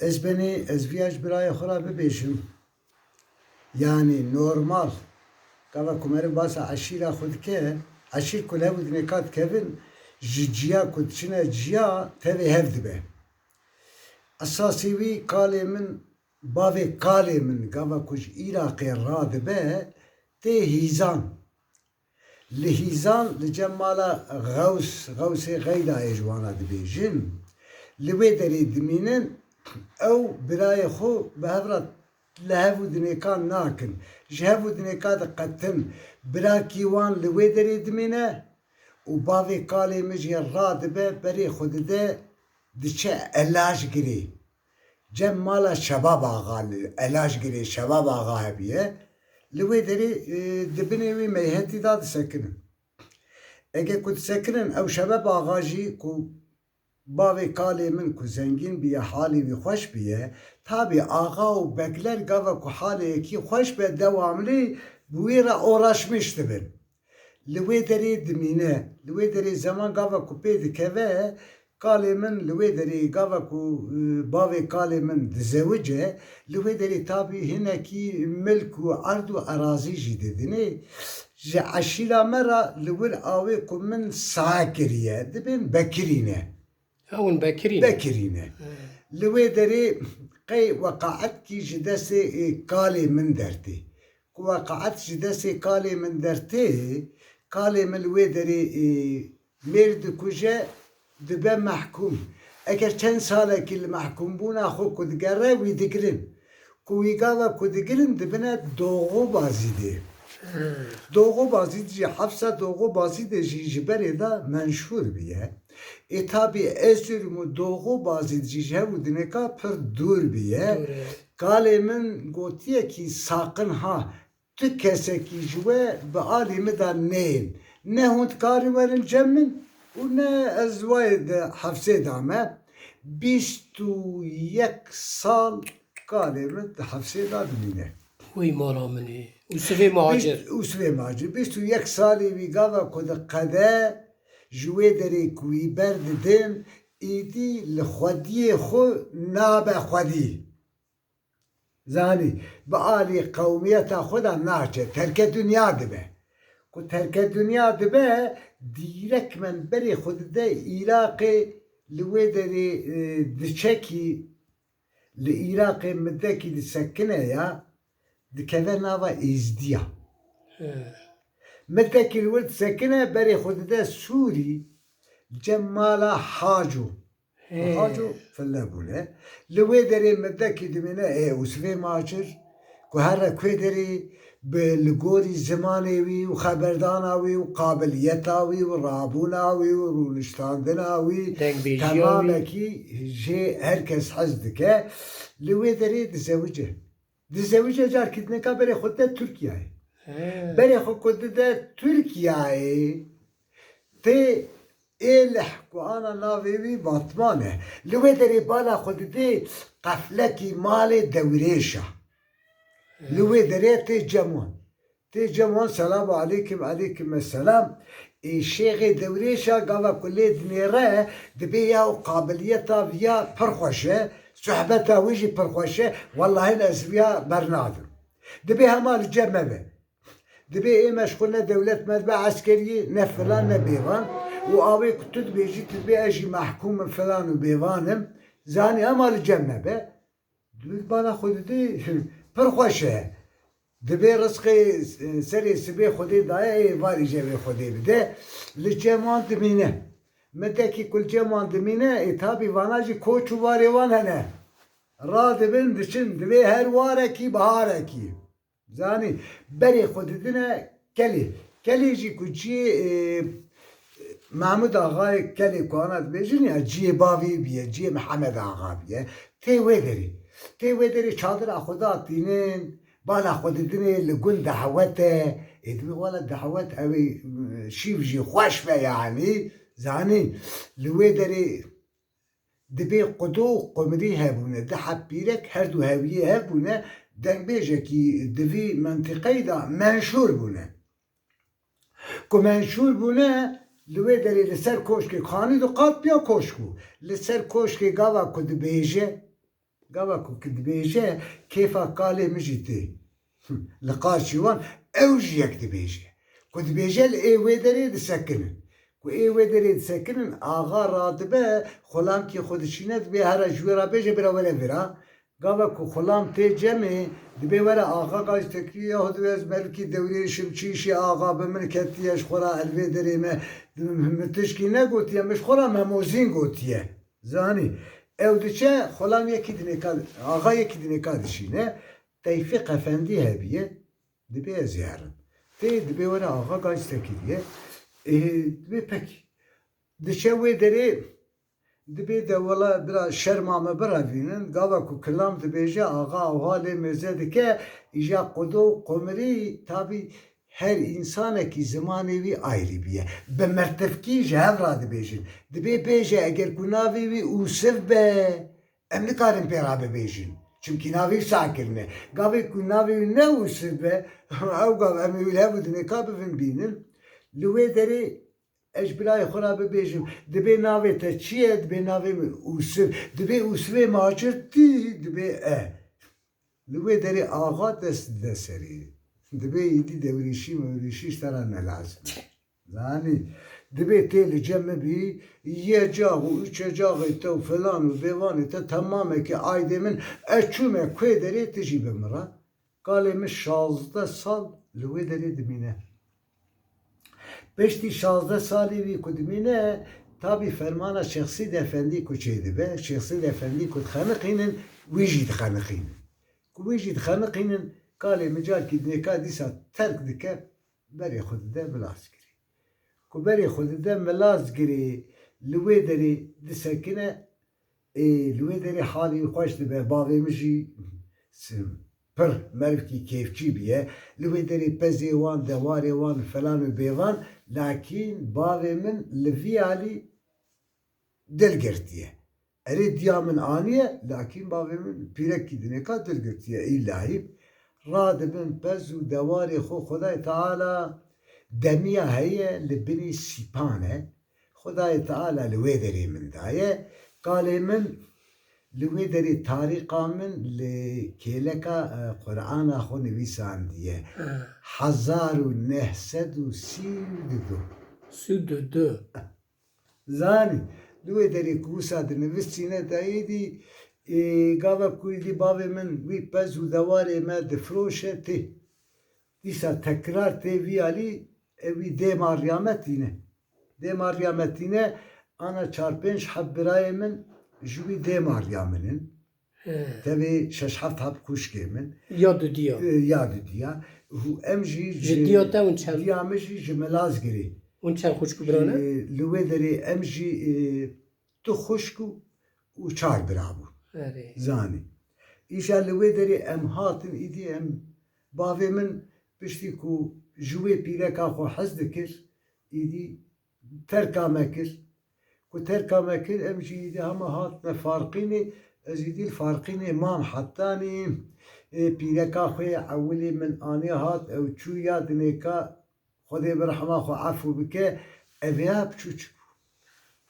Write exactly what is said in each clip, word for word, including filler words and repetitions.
Ez benê, ez viya ji birayê xwe re bibêjim. Yanî normal. Gava ku meriv basa eşîra xwe dike, eşîr ku li hev û dinêka dikevin, ji ciya ku diçine ciya, tevê hev dibe. Esasê wî kalê min, bavê kalê min, gava ku ji Îraqê radibe, tê hîzan. Li hîzan, li cem mala Xews, Xewsê Xeydayê ji wana dibêjin. Li wê derê dimînin, ew birayê xwe bi hev re li hev û dinêkan nakin. Ji hev û dinêka diqetin. Birakî wan li wê derê dimîne û bavê kalê min jê radibe, berê xwe dide, diçe Elajgirê. Cem mala Şebab Axa li Elajgirê Şebab Axa hebiye. Li wê derê, e, di binê wî meyhetî de disekinin. Eke ku disekinin, ew Şebab Axa jî ku bavê kalê min ku zengîn biye, halê wî xweş biye, tabî axa û begler gava ku halê yekî xweş be, dewamlî bi wî re oraşmiş dibin. Li wê derê dimîne. Li wê derê zeman gava ku pê dikeve, kalê min li wê derê gava ku, e, bavê kalê min dizewice, li wê derê tabî hinekî milk û erd û erazî jî didinê. Ji eşîra me re li wir awê ku min sae kiriye, dibên Bekirî ne. Ew in Bekirî ne. Bekirî ne. He. Li wê derê qey weqaetkî ji destê, e, kalê min dertê. Ku weqaet ji destê kalê min dertê, kalê min li wê derê, e, mêr dikuje, dibe mehkûm. Eger çend salekî li mehkûmbûna xwe ku digere, wî digirin. Ku wî gava ku digirin, dibine Doxo Bazîdê. Doxo Bazîd jî, hefsa Doxo Bazîdê jî ji berê de menşûr biye. Ê tabî ez jûrim û Doxo Bazîd jî ji hev û dinêka pir dûr biye. Dûr e. Kalê min gotiyekî saqin ha, tu kesekî ji we bi alî min de neyên. Ne hûn dikarî werin cem min û ne ez wayê di hefsê de me. Bîst û yek sal kalê min di hefsê de dimîne. Wey mala min ê. Usivê Macir. Bîst, Usivê Macir. Bîst û yek salî wî gava ku diqede, ji wê derê ku wî berdidin, êdî li xwediyê xwe nabe xwedî. Zanî, bi alî qewmiyeta xwe de naçe, terke dinya dibe. Ku terke dinya dibe, dîrekmen berê xwe dide Îraqê, li wê derê, e, diçekî, li Îraqê midekî disekine ya, dikeve nava Êzdiya. He. Midekî li wir disekine, berê xwe dide Sûrî, cem mala Haco. He. Haco file bûne. Li wê derê midekî dimîne, ê Usivê Macir, ku here ku wê derê bi li gorî zimanê wî û xeberdana wî û qabiliyeta wî û rabûna wî û rûniştandina wî, dengbêjiya wî, temamekî jê her kes hez dike. Li wê derê dizewice. Dizewice, carkî dinêka berê xwe dide Tirkiyeyê. He. Berê xwe ku dide Tirkiyeyê, tê Êlih ku ana navê wî Batman e. Li wê derê bala xwe didê qeflekî malê Dewrêşa. Li wê derê tê cem wan. Tê cem wan, selamu aleykum, aleykum selam. Ê şêxê Dewrêşa gava ku lê dinêre, dibê ya û qabiliyeta viya pir xweş e, sohbeta wî jî pir xweş e. Wellahî ez viya bernadim. Dibê hema li cem me be. Dibê ê meşxul ne dewlet me dibe eskeriyê, ne filan, ne bêvan. Û awê ku tu dibêjî, tu dibê ez jî mehkûm im, filan û bêvan im. Zanî hema li cem me be. Dibê bala xwe didê, pir xweş e. Dibê rizqê serê sibê Xwedê daye, ê varî jê vê Xwedê bide. Li cem wan dimîne. Mitekî ku li cem wan dimîne, ê tabî vana jî koç û warê wan hene. Radibin diçin, divê her warekî biharekî. Zanî, berê xwe didine Kelê. Kelê jî ku ciyê, e, Mahmud Axayê Kelê ku ana dibêjin ya, ciyê bavê biye, ciyê Mihemed Axa biye. Tê wê derê. Tê wê derê çadira xwe datînin, bala xwe didinê li gund dehwet e. Ê dibê wele dehwet ew ê, e, şîv jî xweş be yanî. Zanî, li wê derê Dibê qudo û qumirî hebûne, du heb pîrek her du hewiyê hebûne, dengbêjekî di vî mentiqeyî de menşûr bûne. Ku menşûr bûne, li wê derê li ser koşkê, xanî du qat biya koşk bû. Li ser koşkê gava ku dibêje, Gava ku ki dibêje, kêfa kalê min jî tê. Li qarşî wan ew jî yek dibêje. Ku dibêje li ê wê derê disekinin. Ku ê wê derê disekinin, axa radibe, xulamkî xwe dişîne, dibê here ji wê re bêje, bira were vira. Gava ku xulam tê cemê, dibê were axa gaj tekiriye, ya xwe dibê ez merivkî dewrêşim, çi îşê axa bi min ketiye, ji xwe re el vê derê me, min tişkî negotiye, min ji xwe re memozîn gotiye. Zanî. Ew diçe, xulam yekî dinêka, axa yekî dinêka dişîne, Tevfîq Efendî hebiye, dibê ez ê herim. Tê dibê were axa gaj sekiriye. Ê, dibê pekî. Diçe wê derê, dibê de wela bira şerma me birevînin. Gava ku kilam dibêje, axa ewha lê mêze dike, îja qudo û qumirî, tabî her însanekî zimanê wî ayrî bûye. Bi mertivkî ji hev re dibêjin. Dibê bêje, eger ku navê wî Ûsiv be, em nikarin pê re bibêjin. Çimkî navê wî seh kirine. Gavê ku navê wî ne Ûsiv be, ew gav em ê wî li hev û dinêka bivin bînin. Li wê derê ez ji birayê xwe re bibêjim. Dibê navê te çi ye? Dibê navê min Ûsiv. Dibê Ûsivê macir tî, dibê e. Li wê derê axa dest dide serê. Dibê îdî dewrîşî mewrîşî ji te re ne lazim. Zanî, dibê tê li cem min bî, yê cax û uçe caxê te û filan û bêvanê te temamekî aydê min, ez çûme ku derê tu jî bi min re. Kalê min şazdeh sal li wê derê dimîne. Piştî şazdeh salî wî ku dimîne, tabî fermana Şêx Sîd Efendî ku çêdibe, Şêx Sîd Efendî ku dixeniqînin, wî jî dixeniqînin. Ku wî jî dixeniqînin, kalê min carkî dinêka dîsa terk dike, berê xwe dide Milazgirê. Ku berê xwe dide Milazgirê, li wê derê disekine, ê, li wê derê halî wî xweş dibe, bavê min jî s-, pir merivkî kêfçî bûye. Li wê derê pezê wan, dewarê wan, felan û bêvan, lakîn bavê min li vî alî dil girtiye. Erê diya min aniye, lakîn bavê min pîrekî dinêka dil girtiye. Îlahî radibin pez û dewarê xwe, Xwedayê Teala demiya heye li binî sîpan e. Xwedayê Teala li wê derê min daye. Kalê min li wê derê tarîqa min li kêleka, e, Qur'ana xwe nivîsandiye. Ha. Hezar û neh sed û sî û du. Sî û du. Zanî, li wê derê ku wisa dinivîsîne de êdî, ê, gava ku êdî bavê min wî pez û dewarê me difiroşe tê. Dîsa tekrar tê vî alî, e, wî dêma riya me tîne. Dêma riya me tîne, ana çar pênc heb birayê min ji wî dêma riya min in. He. Tevî şeş heft heb xwişkê min. Ya dudiya. E, ya dudiya. Û em jî ji diya te hûn çend? Diya min jî ji Milazgirê. Hûn çend xwişk û bira ne? Ji, li wê derê em jî, e, du xwişk û, û çar bira bûn. Erê. Zanî. Îşa li wê derê em hatin, îdî em, bavê min piştî ku ji wê pîreka xwe hez dikir, îdî terka me kir. Ku terka me kir, em jî îdî hema hatine Farqînê, ez îdî li Farqînê mam hetanî, ê, pîreka xwe yê ewilî min aniye hat, ew çû ya dinêka, Xwedê bi rehma xwe efû bike, ev ya piçûçik bû.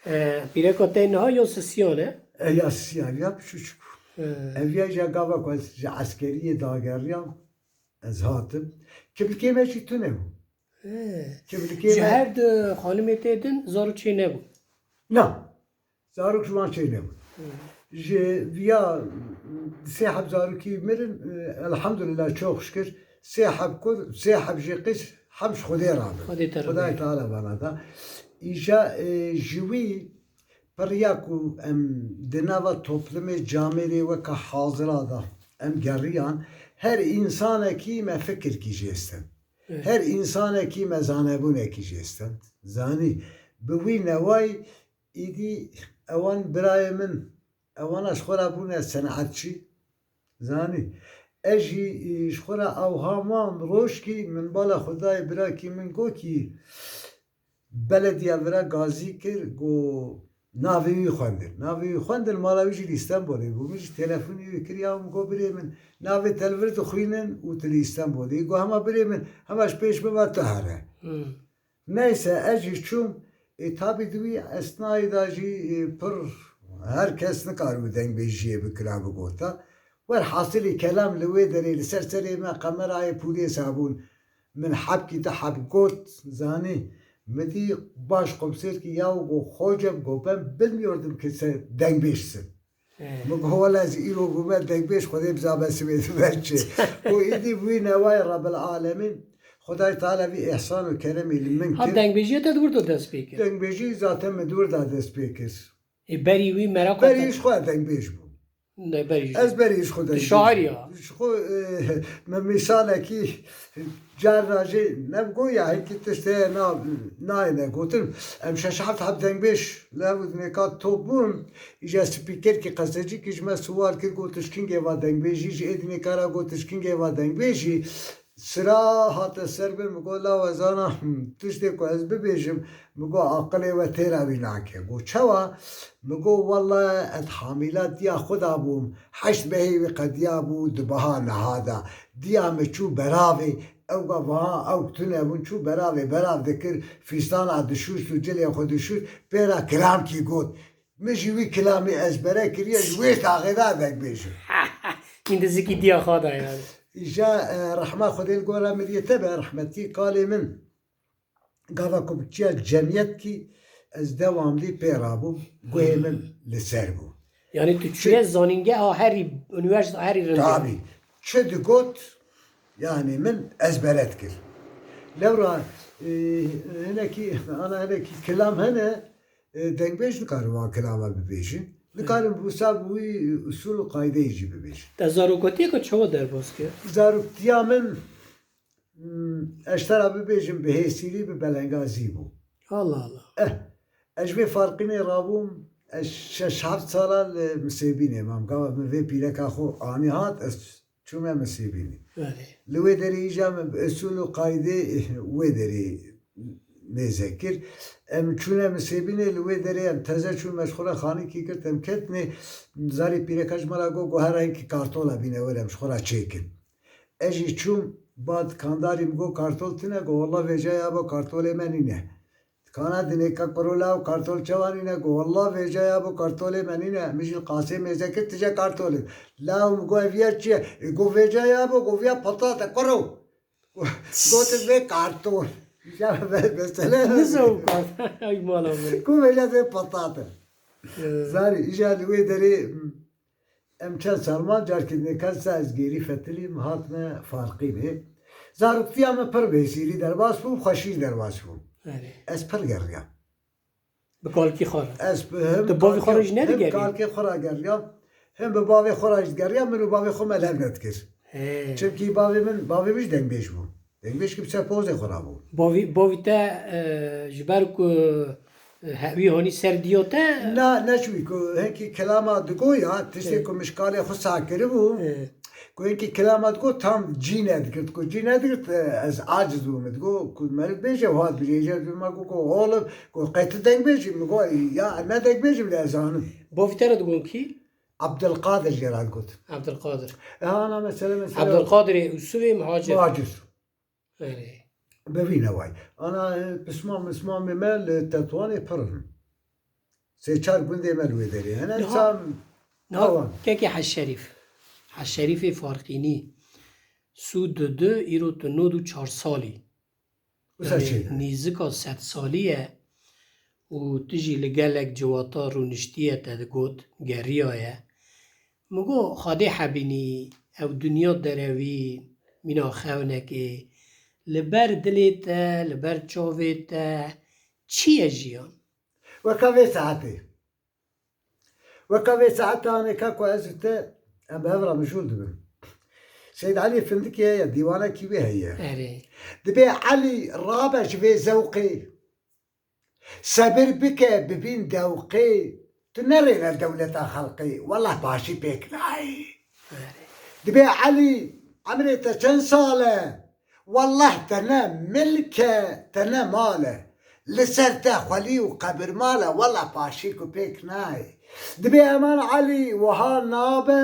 E, pîreka te niha ya sisiyan e? E, ya sisiyan, ya piçûçik bû. E. Ev ya jî gava ku ez ji eskeriyê dageriyam, ez hatim. Kimlikê me jî tune bû. E. Kimlikê me. Ji her du xanimê te din zarok çê nebû? Na. Zarok ji wan çê nebûn. Hı. Ji viya sê heb zarokî mirin, e, elhamdulillah, çok şükür. Sê heb kur, sê heb jî qîz, heb ji Xwedê rabin. Xwedê te Xwedayê rabin. Teala bana da. Îja, e, ji wî piriya ku em di nava toplumê camêrê weke hazira da em geriyan, her însanekî me fikirkî jê stend. Evet. Her însanekî me zanebûnekî jê stend. Zanî, bi wî newayî Îdî ewan birayê min, ewana ji xwe re bûne senetçî. Zanî. Ez jî, e, ji xwe re ewha mam, rojkî min bala xwe dayê birakî min, gokî belediya vira gazî kir, go navê wî xwendin. Navê wî xwendin, mala wî jî li Îstenbolê bû. Min jî telefonî wî kir, ya min go birê min, navê te li vir dixwînin û tu li Îstenbolê yî. Go hema birê min, hema ji pêş min ve tu here. Hmm. Neyse, ez jî çûm, e, tabî di wî esnayê de jî, e, pir Her kes nikaribû dengbêjiyê bi kira bigota. Werhasilî kelam li wê derê li ser serê me qemerayê pûlês hebûn. Min hebkî di heb got, zanî, min dî baş komiser kî ya û got, "Hocam," got, "ben bilmiyordum ki sen dengbêjsin." Min got, "Wele ez îro bûme dengbêj, Xwedê bizabe sibê dibe çi." Û îdî wî newayê Rebbil Alemîn, Xwedayê Teala vî îhsan û keremê li min Ha kir. Dengbêjiya te di wir de dest pê kir? Dengbêjî zaten min di wir de dest pê kir. Ê berî wî meraq Berî te ji xwe dengbêj bûm. Ne, berî ji Ez berî ji xwe Tu dengbêj şair bûm. Ya. Ji xwe, e, min mîsalekî carna jî ne bi go ya hinkî tişt heye na, nayêne gotin. Em şeş heft heb dengbêj li hev û dinêka top bûn. Îja spîkerkî qesecîkî ji me siwal kir, got, "Tu ji kingê va dengbêjî?" Ji ê dinêka ra got, "Tu ji kingê va dengbêjî?" Sira hate ser min, min got, "Lawa zana, hmm, tiştê ku ez bibêjim," min got, "aqilê we têra wî nake." Got, "Çawa?" Min got, "Welle ez hamîla diya xwe da bûm. Heşt mehê wî qediya bû di biha niha de. Diya min çû beravê, ew ga viha ew tune bûn, çû beravê, berav dikir, fîstana dişûst û cilê xwe dişûst, pê re kilamkî got. Min jî wî kilamî ezbere kiriye, ji wê saxê de ez dengbêj im." Hîn di zikî diya xwe da yani. Îja, e, rehma Xwedê li gora miriyê te be, rehmetî kalê min. Gava ku çiya cemiyet kî ez dewamlî pê rabûm, guhê min li ser bû. Yani tu çûye zanîngeha herî, unîversîte herî rind. Tabî. Çi digot, yani min ezbere dikir. Lewra, e, hinekî, ana hinekî kilam hene, e, dengbêj nikarin wan kilama bibêjin. Nikarin wisa bi wî usul û qaydeyê jî bibêjin. Te zarokatiyeke çawa derbas kir? Zaroktiya min, hmm, ez ji te re bibêjim, bi hêsîrî, bi belengazî bû. Allah Allah. Eh, ez ji vê Farqînê rabûm, ez şeş heft sala li Misêbînê mam. Gava min vê pîreka xwe anî hat, ez çûme Misêbînê. Belê. Li wê derê îja min bi usul û qaydê wê derê nêze kir. Em çûne Misêbînê, li wê derê em teze çûn, me ji xwe re xanîkî girt, em ketnê. Zarê pîreka ji me re got, got, "Here hinkî kartola bîne were em ji xwe re çêkin." Ez jî çûm, ba dikandarî min got, "Kartol tune?" Got, "Wallah vêca ya bo, kartolê me nîne." Dikana dinê ke kuro law, "Kartol çawa nîne?" Got, "Wallah vêca ya bo, kartolê me nîne." Min jî qasê mêze kir, tije kartolê. Law min got, "Ev ya çi ye?" E, got, "Vêca ya bo." Got, "Viya patat e, kuro." Gotin, "Vê kartol." Ya be-, mesele Niza û kart. Ay mala min. Ku vêca vê patat e. Ee. Zarî, îja li wê derê, em çend sal man, carkî dinê kes ez gêrî fetilîm, hatime Farqînê. Zaroktiya min pir bi hêsîrî derbas bû, xweşî derbas bû. Erê. Ez pir geriyam. Bi kalkî xwe re. Ez bi hem Tu bavê xwe re kalkê, jî hem nedigerî? Kalkê xwe re geriyam, hem bi bavê xwe re jî digeriyam, min û bavê xwe me lev nedikir. He. Çimkî bavê min, bavê min jî dengbêj bû. Dengbêj ki bi ser pozê xwe re bû. Bavî, bavî te, e, ji ber ku, e, he-, wî hanî ser diya te? Na, ne ji wî ku hinkî kilama digo ya, tiştê He. ku min ji kalê xwe sa kiribû. He. Ku hinkî kilama digot, tam cî nedigirt. Ku cî nedigirt, e, ez aciz bûm. Digot, ku meriv bêje, hat bijêje, ma ku, ku oğlum, ku qey tu dengbêj î? Min got, ya, ne dengbêj im, lê ez zanim. Bavî te re digon kî? Abdulkadir jê re digot. Abdulkadir. E, ana mesele, mesele. Abdulkadirê Usuvê Muhacir. Muhacir. Erê. Bi vî neway. Ana, e, pismam, pismamê me li Tetwanê pir in. Sê çar gundê me li wê derê hene. Niha, Çar niha awan. Kekê Hej Şerîf. Hej Şerîfê Farqînî. Sûd di du, îro tu nod û çar salî. Wisa Yani çêne. Nîzika sed salî ye û tu jî li gelek civata rûniştiye, te digot, geriyaye. Min got, Xwedê hebînî, ew dinya derewî, mîna xewnekê, li ber dilê te, li ber çavê te, çi ye jiyan? Weka vê saetê. Weka vê saeta anêka ku ez û te em bi hev re mijûl dibin. Seyd Elî Findikê heye, dîwanekî wê heye. Erê. Dibê Elî rabe ji vê zewqê. Sebir bike, bibîn dewqê. Tu nerêne dewleta xelqê. Wellah başî pêk nayê. Erê. Dibê Elî, emrê te çend sal e? Wellah te ne milk e, te ne mal e. Li ser te xwelî û qebirmal e, wellah paşî ku pêk nayê. Dibê Eman Elî wiha nabe,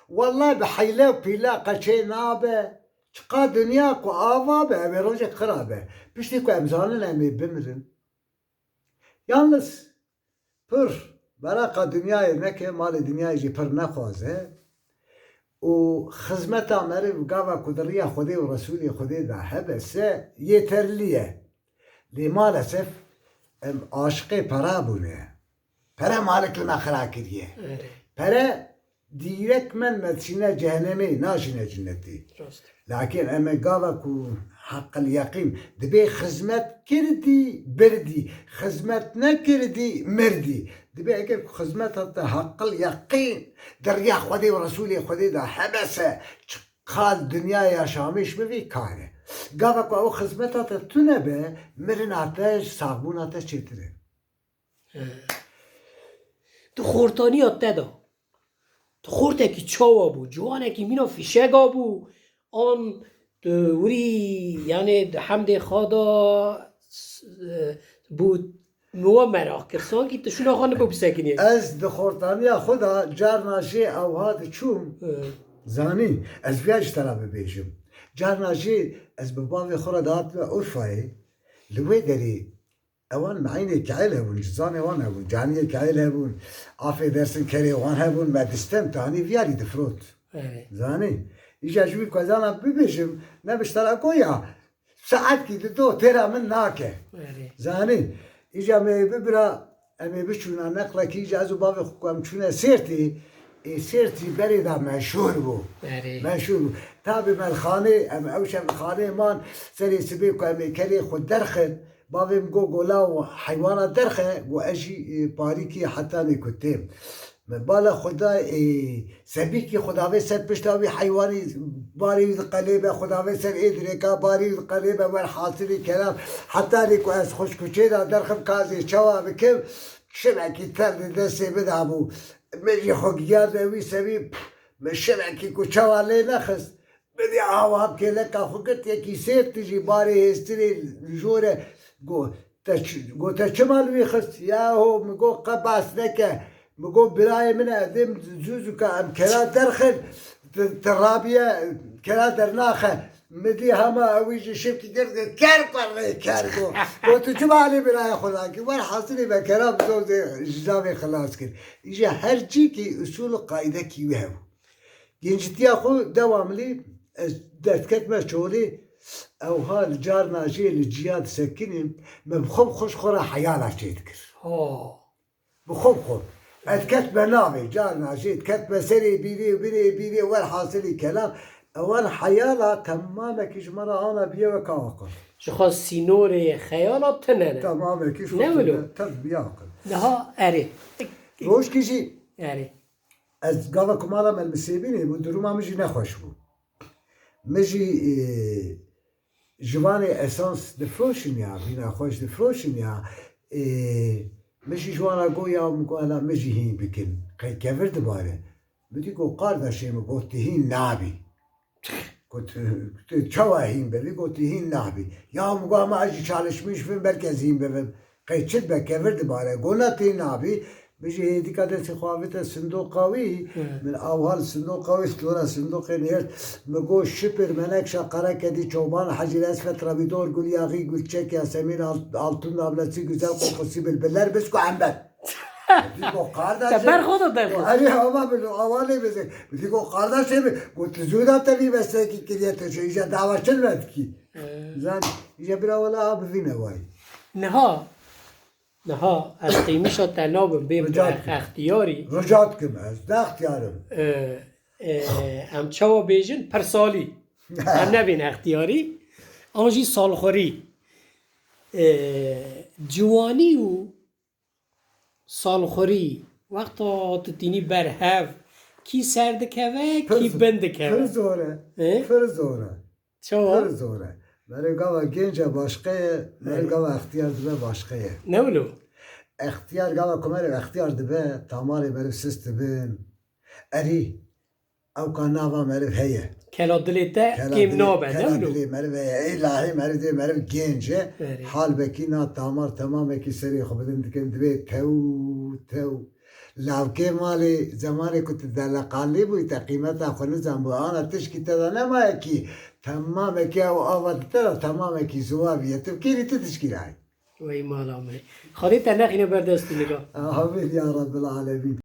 wellah bi heyle û pîle qeçê nabe. Çiqa dinya ku ava be, ev ê rojek xira be. Piştî ku em zanin em ê bimirin. Yalnız pir Beraqa dinyayê neke, malê dinyayê jî pir nexwaze. Û xizmeta meriv gava ku di riya Xwedê û Resûlê Xwedê de hebe se yêterlî ye. Lê malesef em aşiqê pera bûne. Pere malik li me xira kiriye. Erê. Pere dîrek me me dişîne cehenemê, naşîne cinnetê. Rast. Lakin em ê gava ku heqil yeqîn dibê xizmet kirdî, birdî. Xizmet nekirdî, mirdî. Dibê eger ku xizmeta te heqil yeqîn di riya Xwedê û Resûlê Xwedê de hebe se, çiqal dinya yaşamîş bivî kare. Gava ku ew xizmeta te tune be, mirina te ji saxbûna te çêtir e. He. Di xortaniya te de, tu xortekî çawa bû, ciwanekî mîna fîşega bû, an tu wirî, yanê di hemdê xwe de s-, e, bû, min we meraq kir. Sankî tu şûna xwe niko bisekinî. Ez di xortaniya xwe de carna jê ewha diçûm. He. Zanî, ez viya ji te re bibêjim. Carna jê ez bi bavê xwe re dihatime Urfayê. Li wê derê ewan meynê keyl hebûn, cizanê wan hebûn, caniyê keyl hebûn, afê dersin kerê wan hebûn, me distem tanî viyarî difrot. Evet. Zanî. Îca ji wî ku ez ana bibêjim, ne bi ji te re goya, saetkî di do têra min nake. Evet. Zanî. Îca me bibira, em ê biçûna neqlekî, îca ez û bavê xwe ku em çûne Sêrtê, ê Sêrt jî berê de meşhûr bû. Evet. Meşhûr bû. Tabî me li xanê, em ew şev li xanê man, serê sibê ku em ê kerê xwe derxin, bavê min got, "Gola û heywana derxe," got, "Ez jî, e, parîkî hetanê ku têm." Min bala xwe da, e, sebîkî xwe davê ser pişta wî heywanî, barê wî diqelêbe, xwe davê ser ê dirêka, barê wî diqelêbe, werhasilî kelam, hetanê ku ez xwe ji kuçê de derxim, ka ez ê çawa bikim, şivekî ter di destê min de bû. Min jî xwe giyarde wî sebî, min şivekî ku çawa lê nexist. Min dî awa kêleka xwe girt, yekî sêr tijî barê hêstirê li jor e. Got, "Te çi-, got, te çima li wî xist?" "Yaho," min got, "qe behs neke." Min got, "Birayê min e, dê min zû zû ka em kera derxin, ti, ti rabiye, kera dernaxe." Min dî hema ewî jî şivkî girt, got, "Ker kurê ker," got. Got, "Tu çima alî birayê xwe nakî?" Werhasilî me kera bi zor zê ji zavê xilas kir. Îja her cîkî usûl û qaîdekî wî hebû. Gencitiya xwe dewamlî ez dest ketime çolê, ewha li carna jê li ciya disekinîm, me bi xwe bi xwe ji xwe re heyala çêdikir. Ho. Bi xwe bi xwe. Ez ketime navê, carna jê diketime serê bîrê û binê bîrê, werhasilî kelam, ewan heyala temamekî ji me re ana biye weka aqil. Ji xwe sînorê xeyala tune ne. Temamekî ji xwe Ne wilo? tune, tev biye aqil. Daha erê. Rojkî jî Erê. Ez gava ku mala me li Misêbînê bû, duruma min jî nexweş bû. Min jî, e, ji vanê esans difroşin ya, vîna xweş difroşin ya. E, min jî ji wan re got, "Ya," min got, "hela min jî hîn bikin. Qey kevir dibare." Min dî got, "Qardaşê min," got, "tu hîn nabî." Got, "Tu, tu çawa hîn bibî?" Got, "Tu hîn nabî." "Ya," min got, "Ama ez jî çalışmîş bim, belkî ez hîn bibim." Qey çi dibe, kevir dibare. Got, "Na, tê nabî." Min jî hêdîka destê xwe avête sindoqa wî. Hı. Min awha li sindoqa wî, li dora sindoqê nihêrt. Min got, "Şipir, menekşa, qerekedî, çoban, hecîr, esfet, revîdor, gul, yaxî, gulçek, yasemîn, al-, altun, nabletî, güzel kokusu, bilbiller, bisko, ember." Dî got, "Kardeşim." Te ber xwe de der xwe. Erê, ama min awa lê bezek. Dî got, "Kardeşim." Got, "Tu zû da te vî meslekî kiriye, tu şu îja dava çi vedikî?" Hı. Zan, îja bira wela a bivîne vay. Niha Niha ez qîmişa te nabim, bêm Rica dikim. Extiyarî. Rica dikim, ez ne extiyar im. E, e, em çawa bêjin? Pirsalî. Em nebên extiyarî. An jî salxwerî. E, ciwanî û salxwerî, wexta tu tînî ber hev, kî ser dikeve, Pir kî z-, bin dikeve. Pir zor e. E? Pir zor e. Çawa? Pir zor e. Meriv gava genc e başqe ye, meriv Erê. gava extiyar dibe başqe ye. Ne wilo? Extiyar gava ku meriv extiyar dibe, tamarê meriv sist dibin. Erî, ewka nava meriv heye. Kela dilê te Kela kêm dilê, nabe, ne kela wilo? dilê meriv heye. Ê lahê meriv dê meriv genc e. Erê. Halbekî na tamar temamekî serê xwe bidin dikin, dibê tew, tew. Lawkê malê, zemanê ku tu deleqanlî bûyî, te qîmeta xwe nizanbû. Ana tişkî te de nemaye kî, temamekî ew ava di te de temamekî ziwa bîye. Tu kêrî tu tişkî rayî. Wey mala me. Xwedê te nexîne ber dest û nika. Amîn ya Rabbil Alemîn.